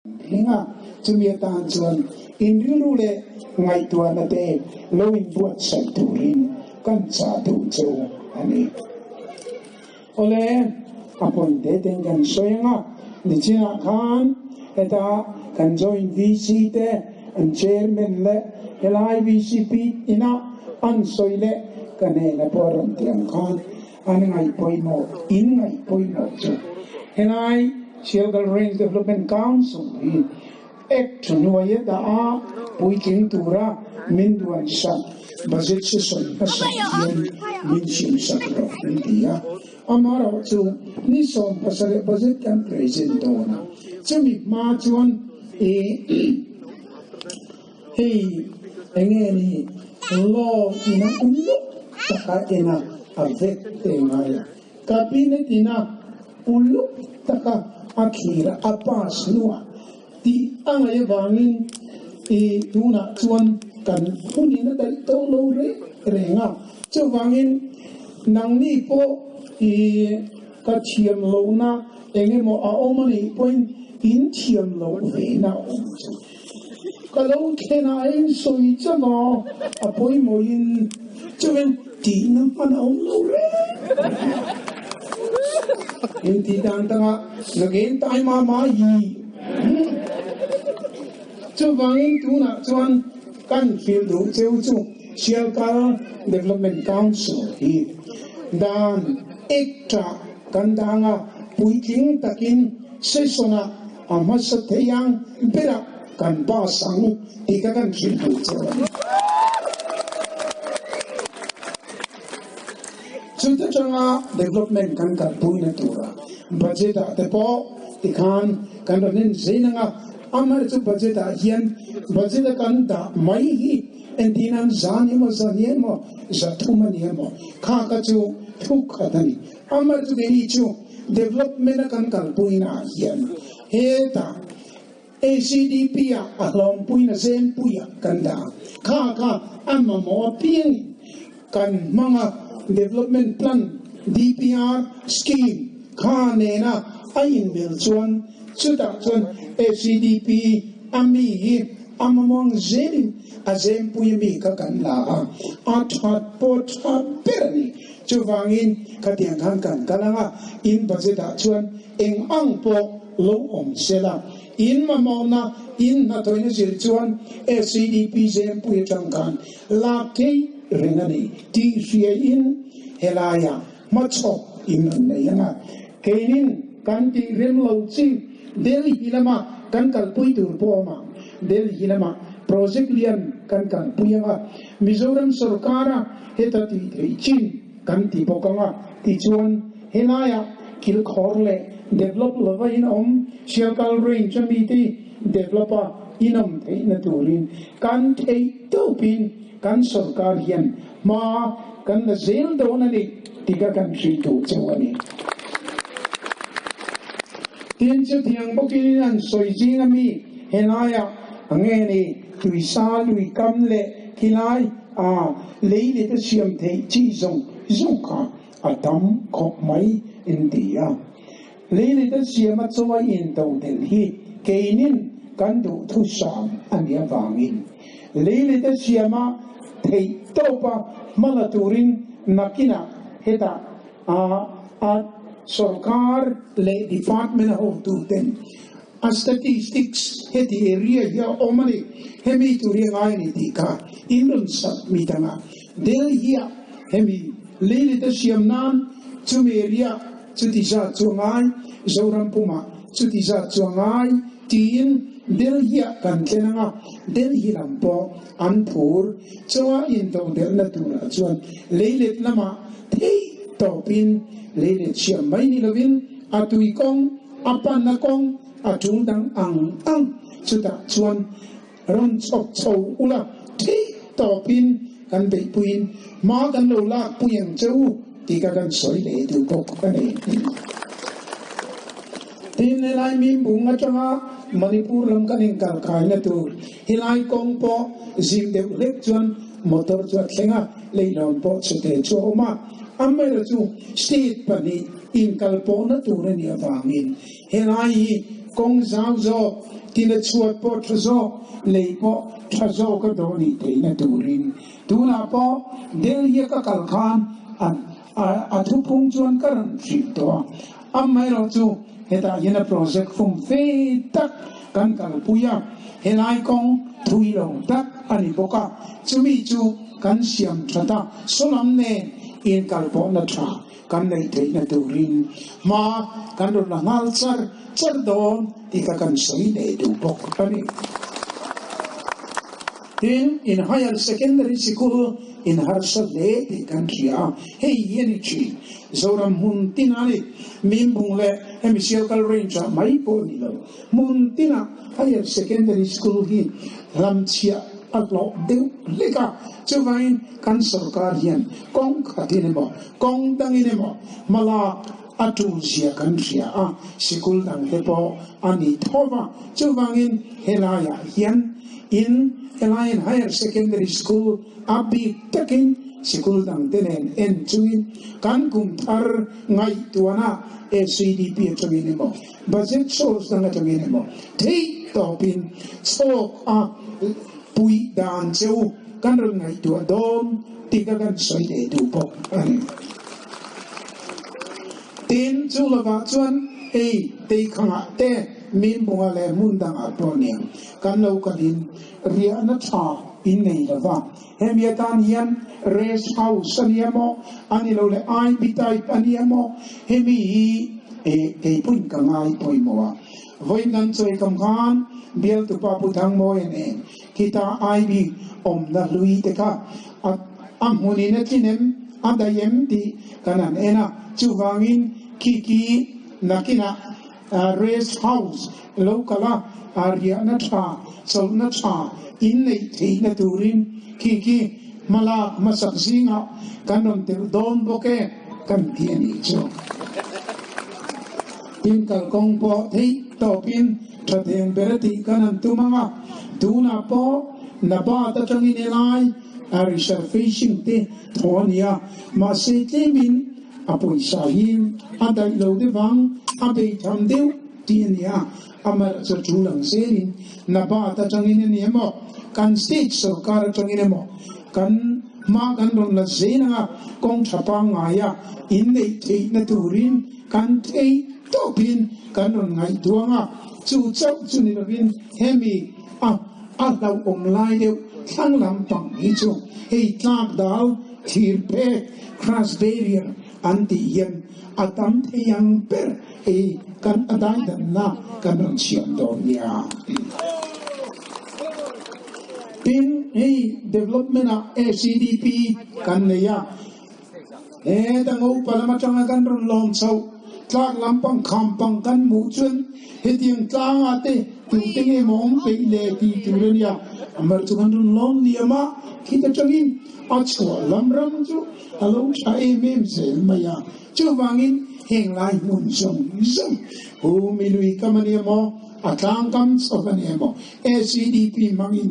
Ring a, chumi atan chuan in rilru leh ngaihtuahna te lo inbuatsaih turin kan chah duh che u a ni. Awle, a point te ten kan sawi ang a, nichinah khan heta kan joint VC te an chairman leh helai VCP inah an sawi leh ka hnena pawh a rawn ti ang khan An ngaih pawimawh, in ngaih pawimawh chu helai Sialkal Range Development Council hi Act hnuaia dah a puitling tura min duan sak budget session hmasa hian min chim sak rawh an ti a. Amaherawh chu ni 17 budget kan present dawn a, chumi hma chuan i Hei enge ni law ina uluk taka ena a vet te ngai a. Cabinet ina uluk taka a thlir a pass hnuah tih a ngaih avangin i tunah chuan kan hun in a daih tawh lo reng reng a. Chuvangin nangni pawh i ka thiam lohna engemaw a awm a nih pawhin in thiam loh vena a awm chu. Ka lo thlen ah in sawi chauh a, a pawimawhin chuan tihna hman a awm lo reng reng. In tih dan tangah nakin tai ma ma hi. Chuvangin tunah chuan kan hrilh duh cheu chu Sialkal Development Council hi dan ekṭah kan dang a, puitling takin session-ah A hmasa thei ang berah kan pass ang tih kha kan hrilh duh che a ni. Chuta tanga development kan kalpuina tura budget ah te pawh tikhan kan rawn en zel ang a, amaherawhchu budget ah hian budget a kan dah mai hi entin an zan emaw zan emaw 300 a ni emaw kha kha chu thu khat a ni. Amaherawhchu keini chu Development a kan kalpuina ah hian hetah ACDP ah a hlawmpuina zempui ah kan dah a, kha kha a mamawh apiangin kan hmang a, Development Plan, DPR, Scheme kha nena a inmel chuan chutah chuan ACDP a mi hi a mamawh ang zelin a zempui ami kha kan la a, a that pawh tha ber a ni. Chuvangin khatiang khan kan kal ang a, in budget ah chuan eng ang pawh lo awm se la, in mamawhna, in hnathawina zir chuan SEDP Zempui atang khan lak thei reng a ni tih hriain helaiah hmachhawp in rawn nei ang a. Keinin kan tih rem lo chi Delhi lama kan kalpui tur pawh awm ang. Delhi lama project lian kan kalpui ang a, Mizoram sorkara heta tih theih chin kan ti bawk ang a, tichuan helaiah kilkhawr leh develop lova in awm Sialkal range a mite develop a in awm theihna turin kan theih tawpin kan sorkar hian hma kan la zel dawn a ni tih kha kan hrilh duh chauh a ni. Tin, chutiang bawkin an sawi zing a mi helaiah a nge ni tuisa lui kam leh khilai a lei let a siam theih chi zawng zawng kha a tam khawp mai in ti a. Lei let a siam a chaw a in to del hi keinin kan duh thusam a nih avangin lei let a siam a theih tawp a hma la turin nakinah hetah a a sorkar leh department a hotuten a statistics heti area hi a awm a ni, hemi tur hi a ngai a ni tih kha in rawn submit ang a, Delhi-ah hemi leilet a siam nan chumi area chuti zat chu a ngai, Zoram pumah chuti zat chu a ngai tiin Delhi-ah kan thlen ang a, Delhi lam pawh an phur chawa intodelhna turah chuan leilet lamah theih tawpin leilet siam mai ni lovin a tui kawng A panna kawng a tul dang ang ang chutah chuan rawn chhawp chho ula theih tawpin kan beihpuiin hma kan lo lakpui ang che u tih kha kan sawi leh duh bawk a ni. Tin, helai Mimbung atanga Manipur lam kan inkalkaina tur helai kawng pawh zim deuh hlek chuan motor chu a thleng a, leihlawn pawh chhete chu a awm a, amaherawhchu state pahnih Inkalpawhna tur a nih avangin helai hi kawng zau zawk Tin a chhuat pawh tha zawk, lei pawh tha zawk a dawh nih theihna turin. Tunah pawh Delhi a ka kal khan a a thupung chuan ka rawn hrilh tawh a. Amaherawh chu hetah hian a project fum fe tak kan kalpui a, helai kawng thui lo tak a ni bawk a, chumi chu kan siam that a, sawlam nen inkalpawhna tha kan neih theihna turin hma kan rawn la nghal char char dawn tih kha kan sawi leh duh bawk a ni. Tin, in higher secondary sikul in harsa hle tih kan hria a, hei hi a ni thin. Zoram hmun tina ni, Mimbung leh hemi Sialkal Range ah mai pawh a ni lo. Hmun tina higher secondary school hi hlamchhiah a hlawh deuh hlek a, chuvangin kan sorkar hian kawng khatin emaw, kawng dangin emaw hmalak a tul zia kan hria a, sikul dangte pawh a ni tho va. Chuvangin helaiah hian in helaiin higher secondary school a bik takin sikul dangte nen en chungin kan kum thar ngaihtuahna SEDP atangin emaw budget source dang atangin emaw theih tawpin chhawk a puih dan che u kan rawn ngaihtuah dawn tih kha kan sawi leh duh bawk a ni. Tin, chu lovah chuan hei Teikhangah te, Mimbunga leh hmun dangah pawh nia kan lo kalin riahna tha in nei lova. Hemi atan hian rest house a nia maw, a ni lo leh IB type a nia maw, hemi hi keipawhin ka ngai pawimawh a. Vawiin kan chawi kam khan bialtupa Pu Thangmawia nen khita IB awmna hlui te kha a a hmunin a tlin em, a daih em tih kan han en a. Chuvangin khi khi nakinah rest house lo kal a, riahna tha, chawlhna tha inneih theihna turin khi khi hmalak hmasak zingah kan rawn telh dawn bawk e kan ti a nih chu. Tin kalkawng pawh theih tawpin tha theng ber a tih kan han tum ang a, tunah pawh Nabat atangin helai a resurfacing te thaw a ni a, mahse tlemin a pawisa hi a daih lo deuh ang, a bei tham deuh tih a ni a, amah chu tul ang zelin Nabat atangin a ni emaw, kan state sorkar atangin emaw kan hma kan rawn la zel ang a, kawng tha pangngaia inneih theihna turin Kan theih tawpin kan rawn ngaihtuang a, chu chauh chu ni lovin hemi a a hlauhawm lai deuh thlang lampang hi chu hei tlak dal thir phek, crash barrier, an tih hian a tam thei ang ber hei kan a daidanna kan rawn siam dawn nia. Tin, hei development ah ACDP kan nei a. He ta ngopa lam atanga kan rawn lawm chhoh tlak lampang khampang kan hmuh chuan hetiang tlangah te tute nge maw awm peih le tih tur a nia. Amar chu kan rawn lawm liam a, khit atangin a chhuah lam ram chu a lo tha em em zel mai a. Chuvangin heng lai hmun zawng zawng hu milui kam a nia maw, a tlangkam chho a nia maw, SEDP hmangin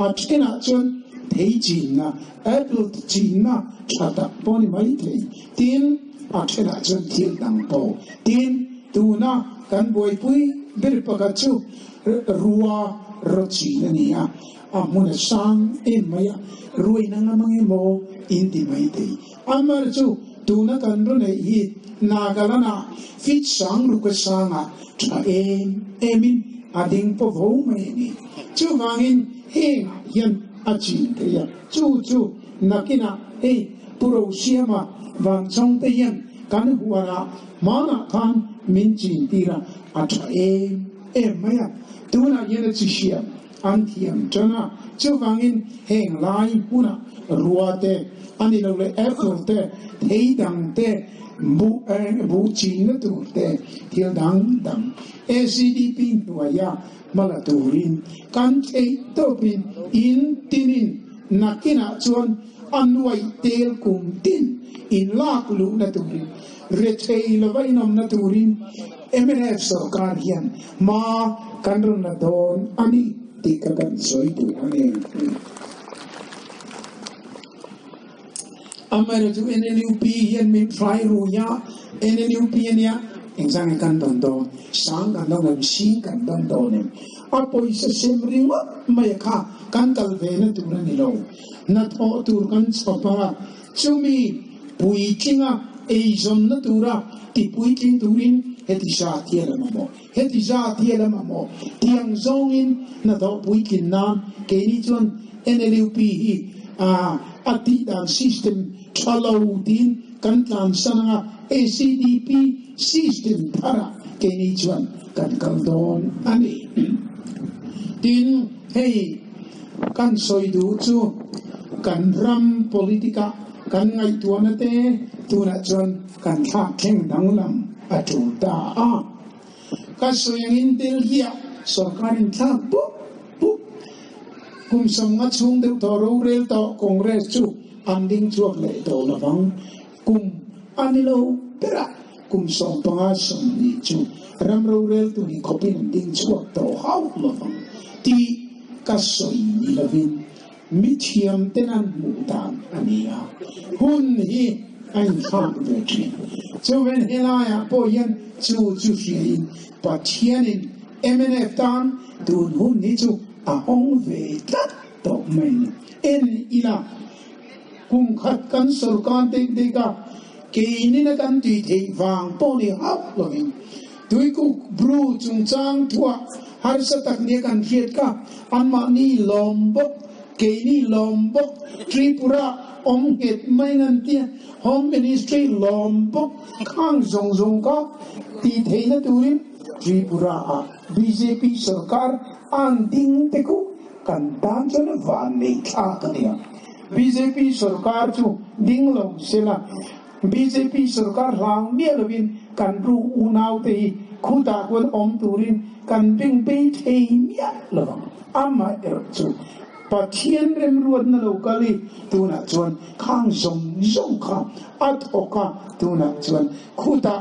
a thenah chuan thei chinna Apple chinna tha tak pawh a ni maithei. Tin, a thenah chuan thil dang pawh. Tin, tuna kan buaipui ber pakhat chu rua raw chin a ni a, a hmun a sang em mai a, ruaina ngam ang emaw in ti maithei. Amar chu tuna kan raw neih hi Nagaland-ah feet sang ruk a sangah tha em emin a ding pawh vo mai a ni. Chuvangin hengah hian a chin thei a, chu chu nakinah hei Pu Rosiama Vanchawng te hian kan huanah hmanah khan min chin tir a, a tha em em mai a, tunah hian a chi hriam an thiam tan a, chuvangin heng lai hmunah rua te, a ni lo leh apple te, thei dang te, buh buh chinna tur te, thil dang dang ACDP hnuaia Hmala turin kan theih tawpin in tinin nakinah chuan a nuaih tel kum tin in lak luhna turin rethei lova inawmna turin mnf sorkar hian hma kan rawn la dawn a ni tih kha kan sawi duh a ni. Amaherawhchu chu NLUP hian min hrai rui a, NLUP a nia engzang nge kan dawn dawn, sang kan dawn em, sing kan dawn dawn em? A pawisa sem ringawt mai kha kan kal ve na tur a ni lo. Hnathawh tur kan chhawp a, chumi puitlinga eizawnna tura tipuitling turin heti zat hi a la mamawh, heti zat hi a la mamawh tiang zawngin hnathawh puitlin nan keini chuan NLUP hi a tihdan system tha lo tiin kan tlansan anga ACDP system tharah keini chuan kan kal dawn a ni. Tin, hei kan sawi duh chu kan ram politic-a kan ngaihtuahna te tunah chuan kan thlak thleng danglam a tul ta a. Ka sawi angin Delhi-ah sorkarin thlak buk buk kum 50 chhung deuh tawh rorel tawh Congress chu an ding chhuak leh tawh lovang. Kum a ni lo berah kum 15 20 chu ram roreltu ni khawpin an ding chhuak tawh hauh lovang tih ka sawi ni lovin mithiam ten an hmuh dan a ni a, hun hi a inthlak ve thin. Chuven helaiah pawh hian chu chu hriain Pathianin mnf tan tun hun hi chu a hawng ve tlat tawh mai a ni. En ila. Kum khat kan sawrkar dek dek a, keinina kan tui theih vang pawh ni hauh lovin Tuikuk Bru chungchang thuah harsa tak nia kan hriat kha anmahni lawm bawk, keini lawm bawk, Tripura awm nghet mai ngan tia Home Ministry lawm bawk khang zawng zawng kha tih theihna turin Tripura ah bjp sawrkar an ding te khu kan tan chuan van nei thlak a nia. Bjp sorkar chu ding lo sela, bjp sorkar hlang miah lovin kan ru unaute hi khutah kuan awm turin kan beng bei thei miah lovang. Amaherawh chu Pathian remruatna lo kal i tunah chuan khang zawng zawng kha a thawk a, tunah chuan khutah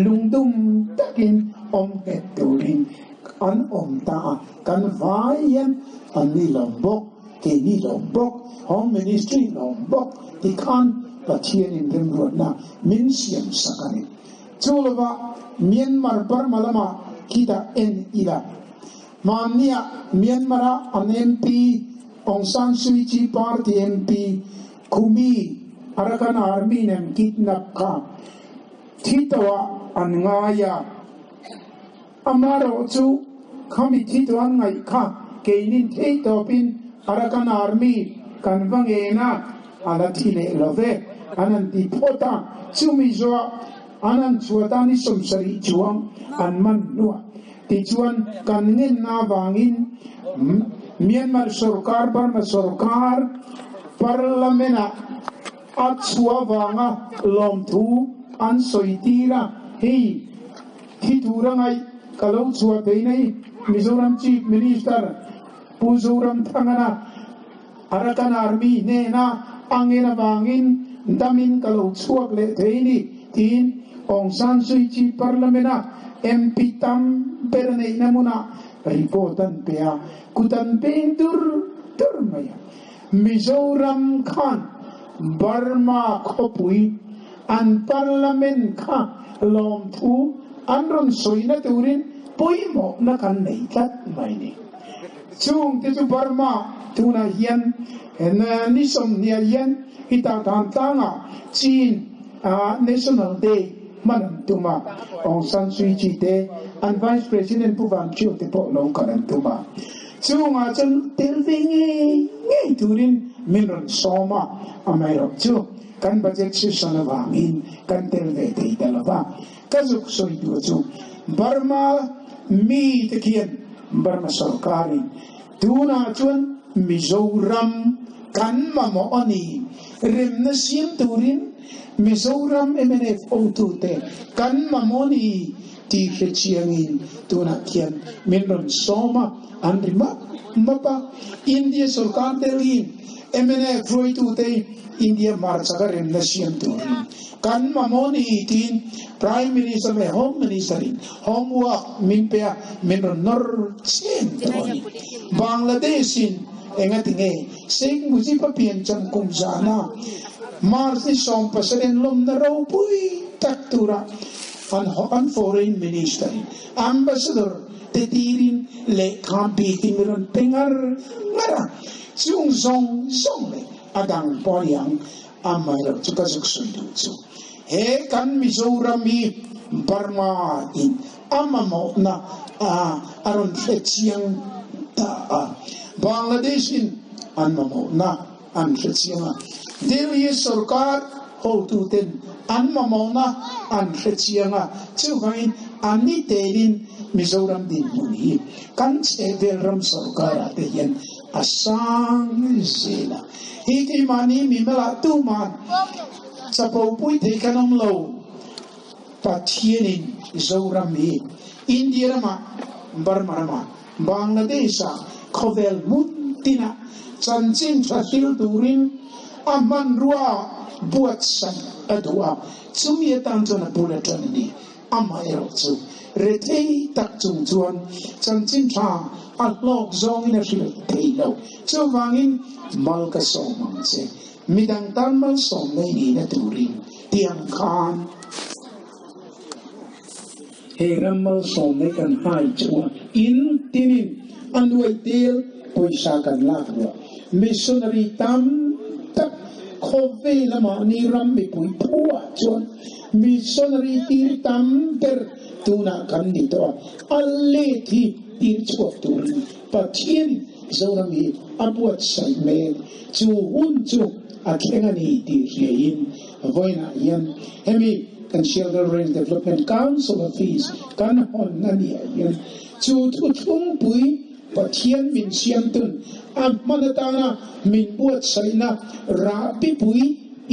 lungdum takin awm nghet turin an awm ta a, kan vai hian an ni lo bawk. Keini lawm bawk, Home Ministry lawm bawk tikhan Pathianin remruatna min siam sak a ni. Chu lova Myanmar Burma lama khitah en ila. Hmanniah Myanmar-a an MP Aung San Suu Kyi party MP Khumi Arakan Army nen kidnap kha thi tawhah an ngai a. Amaherawh chu khami thi chu an ngaih kha keinin thei tawpin Arakan Army kan va ngen a, a la thi leh lo ve, an han ti phawt a. Chumi zawh an han chhuat a ni 70 chuang an man hnuah tichuan kan ngenna avangin Myanmar sorkar, Burma sorkar Parliament-ah a chhuah avanga lawmthu an sawi tir a, hei Thi tur a ngaih ka lo chhuah thei nei Mizoram Chief Minister Pu Zoramthangana Arakan Army hnena a ngen avangin damin ka lo chhuak leh thei ni tiin Aung San Suu Kyi Parliament a MP tam ber a neihna hmunah report an pe a, kut an peng dur dur mai a. Mizoram khan Burma khawpui an Parliament kha lawmthu an rawn sawina turin pawimawhna kan nei tlat mai ni. Chungte chu Burma tunah hian ni 20 hian hitah dan tlangah Chin National Day hman an tum a, Aung San Suu Kyi te an Vice President Pu Van Thio te pawh lo kal an tum a. Chungah chuan tel ve ngei ngei turin min rawn sawm a, amaherawh chu kan budget session avangin kan tel ve thei ta lo va. Ka zuk sawi tur chu Burma mi te khian Burma sorkarin tunah chuan Mizoram kan mamawh a ni, remna siam turin Mizoram mnf hotute kan mamawh a ni tih hre chiangin tunah khian min rawn sawm a, an ri map map a. India sorkar Delhi mnf hruaitute India hmarchaka remna siam turin kan mamawh ni tiin Prime Minister leh Home Minister in homework min pe a, min rawn nawr chen tawh a ni. Bangladesh in engati nge Sheikh Mujib a piancham kum zana March ni 17 in lawmna ropui tak tura an an Foreign Minister in Ambassador. te tirin lehkha bikin mi rawn pe ngar ngar a, chung zawng zawng leh a dang pawh a ni ang, amaherawh chu ka zuk sawi duh chu he kan Mizoram hi Burma in a mamawhna a a rawn hre chiang ta a, Bangladesh in an mamawhna an hre chiang a, Delhi sorkar hotuten an mamawhna an hre chiang a, chuvangin an ni telin Mizoram dinhmun hi kan chhehvel ram sorkarah te hian a sang zel a. Hi keimahni mimalah tuman chapo pui thei kan awm lo. Pathianin Zoram hi India ramah, Burma ramah, Bangladesh-ah khawvel hmun tinah chanchin tha hril turin a hmanrua buatsaih a duh a, chumi atan chuan a bul a ṭan a ni. Amaherawh chu rethei tak chung chuan chanchin tha a hlawk zawngin a hril thei lo. Chuvangin mal ka sawm ang che, midang tan malsawm nei nihna turin tiang khan. He ram malsawm mai kan hai chuan in tinin a nuai tel pawisa kan lak ruah. Missionary tam tak khawvel a mahni ram mipui phuah chuan missionary tir tam ber tunah kan ni tawh a, a let hi tir chhuak turin Pathian Zoram hi a buatsaih mek. Chu hun chu a thleng a ni tih hriain vawiinah hian hemi kan Shelter Range Development Council Office kan hawn a nih ah hian chu thuthlungpui Pathian min siamtun a hman atana min buatsaihna rahpipui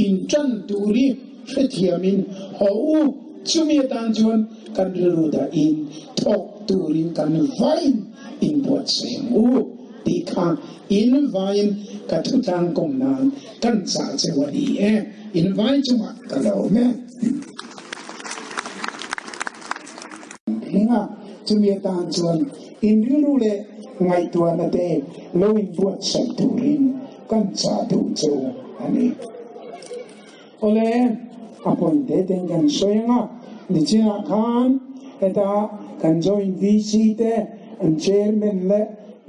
intan tur hi hrethiamin haw u chumi atan chuan kan rilru dahin thawk turin kan vain inbuatsaih ang u tih kha in vain ka thutlang kawm nan Kan chah cheu a ni e, in vai chungah ka lo awm e. Hling a, chumi atan chuan in rilru leh ngaihtuahna te lo inbuatsaih turin kan chah duh cheu a ni. Awle, a point te ten kan sawi ang a, nichinah khan heta kan joint VC te, an chairman leh.